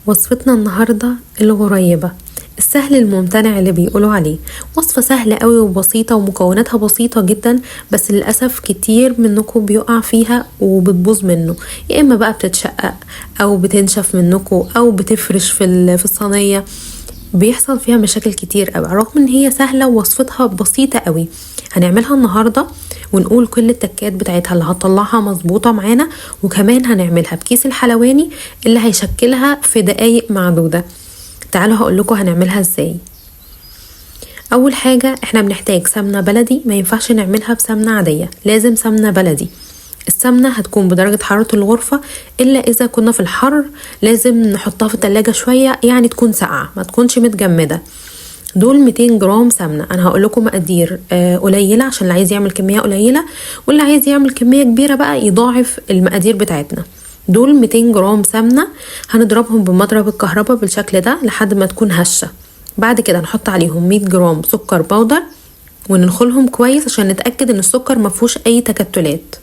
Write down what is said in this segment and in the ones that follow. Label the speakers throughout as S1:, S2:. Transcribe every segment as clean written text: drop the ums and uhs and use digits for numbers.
S1: وصفتنا النهاردة الغريبة السهل الممتنع اللي بيقولوا عليه. وصفة سهلة قوي وبسيطة ومكوناتها بسيطة جدا، بس للأسف كتير منكم بيقع فيها وبتبوظ منه، يا إما بقى بتتشقق أو بتنشف منكم أو بتفرش في الصينية، بيحصل فيها مشاكل كتير قوي، رغم ان هي سهلة ووصفتها بسيطة قوي. هنعملها النهاردة ونقول كل التكات بتاعتها اللي هتطلعها مظبوطة معانا، وكمان هنعملها بكيس الحلواني اللي هيشكلها في دقايق معدودة. تعالوا هقول لكم هنعملها ازاي. اول حاجة احنا بنحتاج سمنة بلدي، ما ينفعش نعملها بسمنة عادية، لازم سمنة بلدي. السمنة هتكون بدرجة حرارة الغرفة، إلا إذا كنا في الحر لازم نحطها في التلاجة شوية، يعني تكون ساقعة ما تكونش متجمدة. دول 200 جرام سمنة. أنا هقول لكم مقادير قليلة عشان اللي عايز يعمل كمية قليلة، واللي عايز يعمل كمية كبيرة بقى يضاعف المقادير بتاعتنا. دول 200 جرام سمنة هنضربهم بمضرب الكهرباء بالشكل ده لحد ما تكون هشة. بعد كده نحط عليهم 100 جرام سكر powder وننخلهم كويس عشان نتأكد ان السكر مفيهوش اي تكتلات،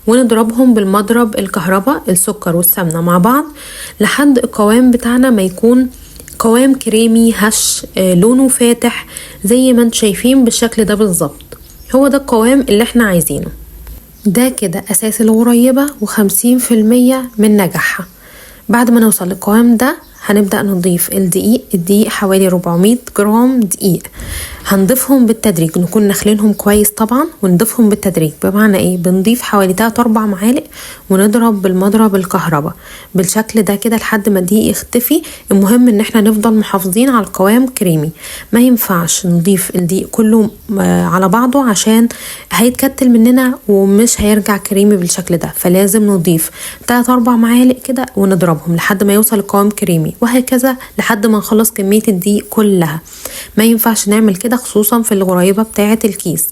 S1: ونضربهم بالمضرب الكهرباء السكر والسمنة مع بعض لحد القوام بتاعنا ما يكون قوام كريمي هش، لونه فاتح زي ما انتم شايفين بالشكل ده بالظبط. هو ده القوام اللي احنا عايزينه. ده كده اساس الغريبة و50% من نجاحها. بعد ما نوصل للقوام ده هنبدأ نضيف الدقيق. الدقيق حوالي 400 جرام دقيق، هنضيفهم بالتدريج، نكون نخلينهم كويس طبعا ونضيفهم بالتدريج. بمعنى ايه؟ بنضيف حوالي 3-4 معالق ونضرب بالمضرب الكهرباء بالشكل ده كده لحد ما الدقيق يختفي. المهم ان احنا نفضل محافظين على القوام كريمي، ما ينفعش نضيف الدقيق كله على بعضه عشان هيتكتل مننا ومش هيرجع كريمي بالشكل ده، فلازم نضيف 3-4 معالق كده ونضربهم لحد ما يوصل القوام كريمي، وهكذا لحد ما نخلص كمية الدقيق كلها. ما ينفعش نعمل كده خصوصا في الغريبة بتاعة الكيس،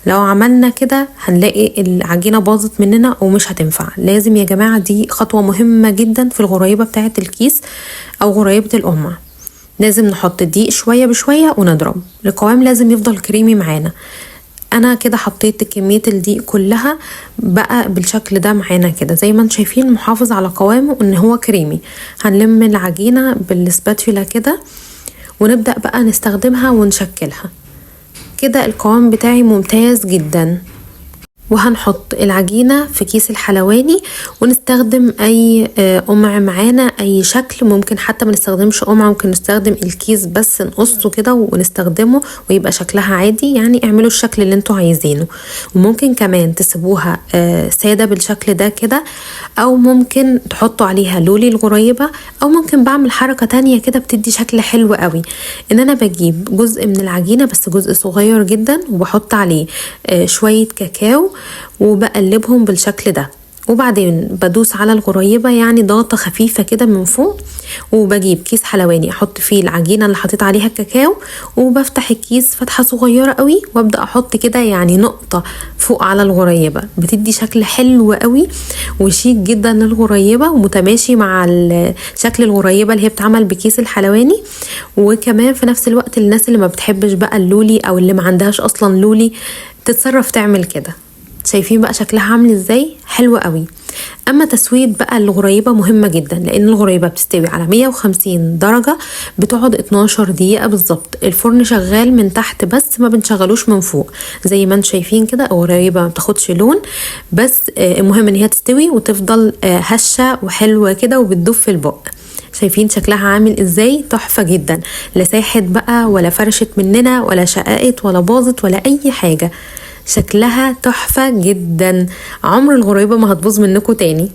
S1: لو عملنا كده هنلاقي العجينة باظت مننا ومش هتنفع. لازم يا جماعة دي خطوة مهمة جدا في الغريبة بتاعة الكيس أو غريبة القمع، لازم نحط الدقيق شوية بشوية ونضرب. القوام لازم يفضل كريمي معانا. انا كده حطيت كمية الدقيق كلها بقى بالشكل ده معانا كده زي ما انتم شايفين، محافظ على قوامه ان هو كريمي. هنلم العجينة بالسباتولا كده ونبدأ بقى نستخدمها ونشكلها كده. القوام بتاعي ممتاز جدا. وهنحط العجينة في كيس الحلواني ونستخدم اي قمع معانا، اي شكل، ممكن حتى ما نستخدمش قمع، ممكن نستخدم الكيس بس نقصه كده ونستخدمه ويبقى شكلها عادي، يعني اعملوا الشكل اللي انتوا عايزينه. وممكن كمان تسيبوها سادة بالشكل ده كده، او ممكن تحطوا عليها لولي الغريبة، او ممكن بعمل حركة تانية كده بتدي شكل حلو قوي، ان انا بجيب جزء من العجينة بس جزء صغير جدا وبحط عليه شوية كاكاو وبقلبهم بالشكل ده، وبعدين بدوس على الغريبة يعني ضغطة خفيفة كده من فوق، وبجيب كيس حلواني احط فيه العجينة اللي حطيت عليها الكاكاو، وبفتح الكيس فتحة صغيرة قوي وابدأ احط كده يعني نقطة فوق على الغريبة، بتدي شكل حلو قوي وشيك جدا للغريبة ومتماشي مع شكل الغريبة اللي هي بتعمل بكيس الحلواني. وكمان في نفس الوقت الناس اللي ما بتحبش بقى اللولي او اللي ما عندهاش اصلا لولي تتصرف تعمل كده. شايفين بقى شكلها عامل ازاي؟ حلو قوي. اما تسويه بقى الغريبه مهمه جدا، لان الغريبه بتستوي على 150 درجه، بتقعد 12 دقيقه بالظبط. الفرن شغال من تحت بس ما بنشغلوش من فوق، زي ما انتم شايفين كده الغريبه ما بتاخدش لون، بس المهم ان هي تستوي وتفضل هشه وحلوه كده وبتدوب في البق. شايفين شكلها عامل ازاي؟ تحفة جدا، لا ساحت بقى ولا فرشت مننا ولا شققت ولا باظت ولا اي حاجة، شكلها تحفة جدا. عمر الغريبة ما هتبوظ منكم تاني.